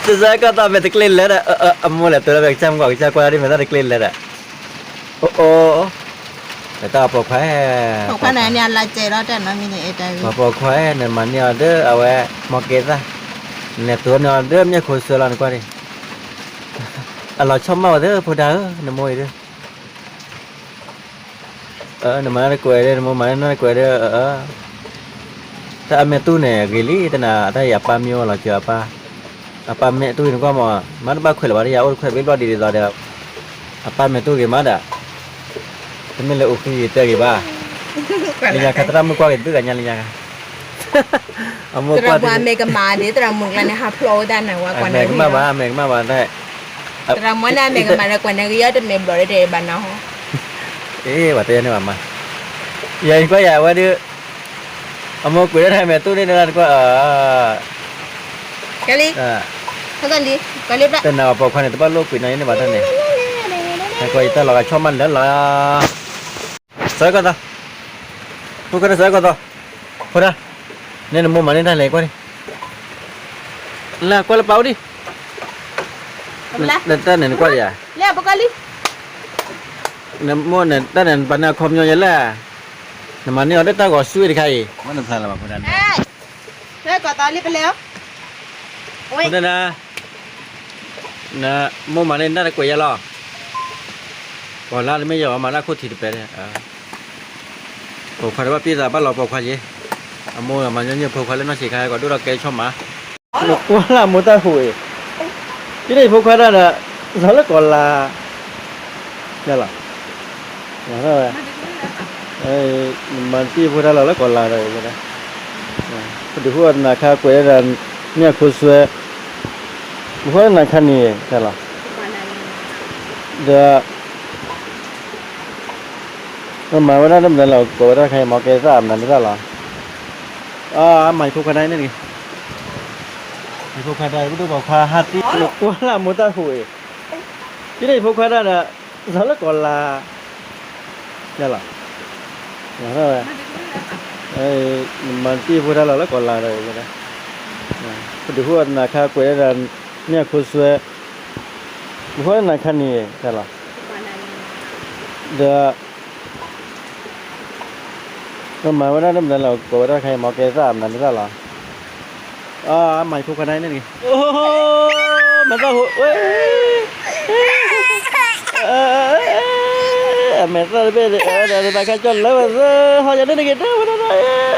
တစဲးကီၢ်သီမဲာ်တကျ့လဲၣ်ဒီး, အမိၢ်လဲၤတုၤလၢဖဲကစၢ်မုၢ်ကီၢ် ကစၢ်ကွၢ်ဒ်မဲာ်သၣ်တကျ့လဲၣ်ဒီး, အိၣ်အိၣ်, တၢ်ပိာ်ခွါ, ပှၤပိာ်ခွါန့ၣ်မၤန့ၢ်အီၤဒီးအဝဲ မီၢ်ကဲသၣ်, နလဲၤတုၤန့ၢ်အီၤဒီးမ့ၢ်ခိၣ်စွဲလီၤနကွၢ်န့ၣ်, အလီၤဆီၣ်မၢ်ဝဲသ့ၣ်ဖိဒါဧၢ နမိၢ်အံၤဒီး နမၤနတကွဲးဒီး နမိၢ်မၤနတကွဲးဒီး, တၢ်အမဲာ်တူၢ်န့ၣ် ဂ့ၤလံ တနၤ တၢ်အံၤအပၢ်မ့ၢ်အိၣ်လီၤစၢၤအပၢ်, အပၢ်မဲာ်တူၢ်အံၤနကွၢ်မး, မ့ၢ်တဘၣ်ခွဲးလၢၤဘၣ် တယၤအိၣ်တခွဲးဘ့ၣ်ဘျီၣ်ဒ်ဒ်သိးဒီး, အပၢ်မဲာ်တူၢ်ဂ့ၤမးဒီး, တမ့ၢ်လၢအိၣ်ဃံဂ့ၤတဲဂ့ၤဘၣ်, လၢညါခါသရၣ်မုၣ်ကွၢ်ဂ့ၤသုဂၤညါလၢညါခါ, အမိၢ်ကွၢ် သရၣ်မုၣ်အမဲာ်ကမၣ်ဒ် သရၣ်မုၣ်ကျါန့ၣ် ဟးဖျိးဝဲတၢ်နၤဝဲကွၢ်န့ၣ် အမဲာ်ကမၣ်ဘၣ် အမဲာ်ကမၣ်ဘၣ်တၢ် သရၣ်မုၣ်န့ၣ် အမဲာ်ကမၣ်ဒီးကွၢ်န့ၣ် ကယီတမဲာ်ဘျီၣ်ဒီးတဲဘၣ်နီၤ, အ့ ပှၤတဲယၤန့ၣ်ဘၣ်မး, ယၤအံၤကွၢ်ယၤဝဲဒုး, အမိၢ်ကွံာ်ဒၣ်တၢ်မဲာ်တူၢ်န့ၣ်တၢ်တကွၢ်, ကလံ, တနၤအပိာ်ခွါန့ၣ် တဘၣ်လိၣ်ကွံာ်နီၤယၤန့ၣ်ဘၣ်တၢ်န့ၣ်, ကွၢ်ယတၢ်လီၤဂာ်ဆီၣ်မးလၢလီၤ စၢကီၢ်သီ, ဖိခွါဒီးစၢကီၢ်သီ, ဖိဒါ, နဲနမိၢ်မၤန့ၢ်တၢ်လဲၤကွၢ်န့ၣ်, လၢကွၢ်လၢပာ်အိၣ်ဒံး, တၢ်န့ၣ်နကွၢ်ဒံးဧါ, နမိၢ်န့ၣ် တၢ်န့ၣ်နပာ်န့ၢ်အခီပညီယဲလဲၣ်, နမၤန့ၢ်အီၤဒီးတၢ်ဂီၤဆူၣ်တခါအံၤ, စၢကီၢ်သီလံပလဲၤ, ဖိဒါ, နမိၢ်မၤန့ၢ်တၢ်တကွဲးယဲလီၤ, ပှၤလၢတမ့ၢ်ယဲဘၣ်မၤလၢခိၣ်ထံးတပဲာ်, ပိာ်ခွါတဘၣ်ပ့ၢ်သးဘၣ်လီၤပိာ်ခွါယဲ, အမိၢ်မၤညီနုၢ်ဖိခွါလၢနီၢ်ဆံးခါ ကီးဒိၣ်ထီၣ်ကဲဆီၣ်မး, နကွၢ်လၢအမိၢ်တၢ်ဟူးအံၤ, ဒ်န့ၣ်ဖိခွါဒၣ်ဒီး, လီၤလၢကီၤလၤ, ယလီၤ, ဝဲ, မၤတံၢ်ဖိဒါလီၤလၢကီၤလၤဒီး, ပဒုးဟူအီၤတနၤခါကွဲးဒၣ်, မ့ၢ်အခိၣ်စွဲ, ပဃိတနၤခါန့ၣ်, လီၤ, ဒီး မၤဝဲဒၣ်တမနုၤလီၤ ကိးဝဲဒၣ်ခါအံၤ မီၢ်ကဲသၣ်မနုၤန့ၣ်တၢ်လီၤ, အမၤယဖိခွါဒၣ်အံၤန့ၣ်တဂ့ၤ, ယဖိခွါဒၣ်အံၤ ပဒိၣ်ပိာ်ခွါဟးသံ, နကွၢ်လၢအမိၢ်တၢ်ဟူးအံၤ, ဒ်န့ၣ်ယဖိခွါဒၣ်ဒီး, လီၤလၢကီၤလၤ, ယလီၤ, ဝဲ, မၤတံၢ်ဖိဒါလီၤလၢကီၤလၤဒီး, ပဒုးဟူအီၤတနၤခါကွဲးဒၣ်, မ့ၢ်အခိၣ်စွဲ, ပဃိတနၤခါန့ၣ်, လီၤ, ဒီး မၤဝဲဒၣ်တမနုၤလီၤ ကိးဝဲဒၣ်ခါအံၤ မီၢ်ကဲသၣ်မနုၤန့ၣ်တၢ်လီၤ, အမၤယဖိခွါဒၣ်အံၤန့ၣ်တဂ့ၤ, မဲာ်သၣ်ဟူး, အမဲာ်သၣ်တဘ့ၣ်, တၢ်ခါကၠီၣ်လၢဝဲသၢ, ဟီယၤန့ၣ်တဂ့ၤ တၢ်ဝဲဒၣ်,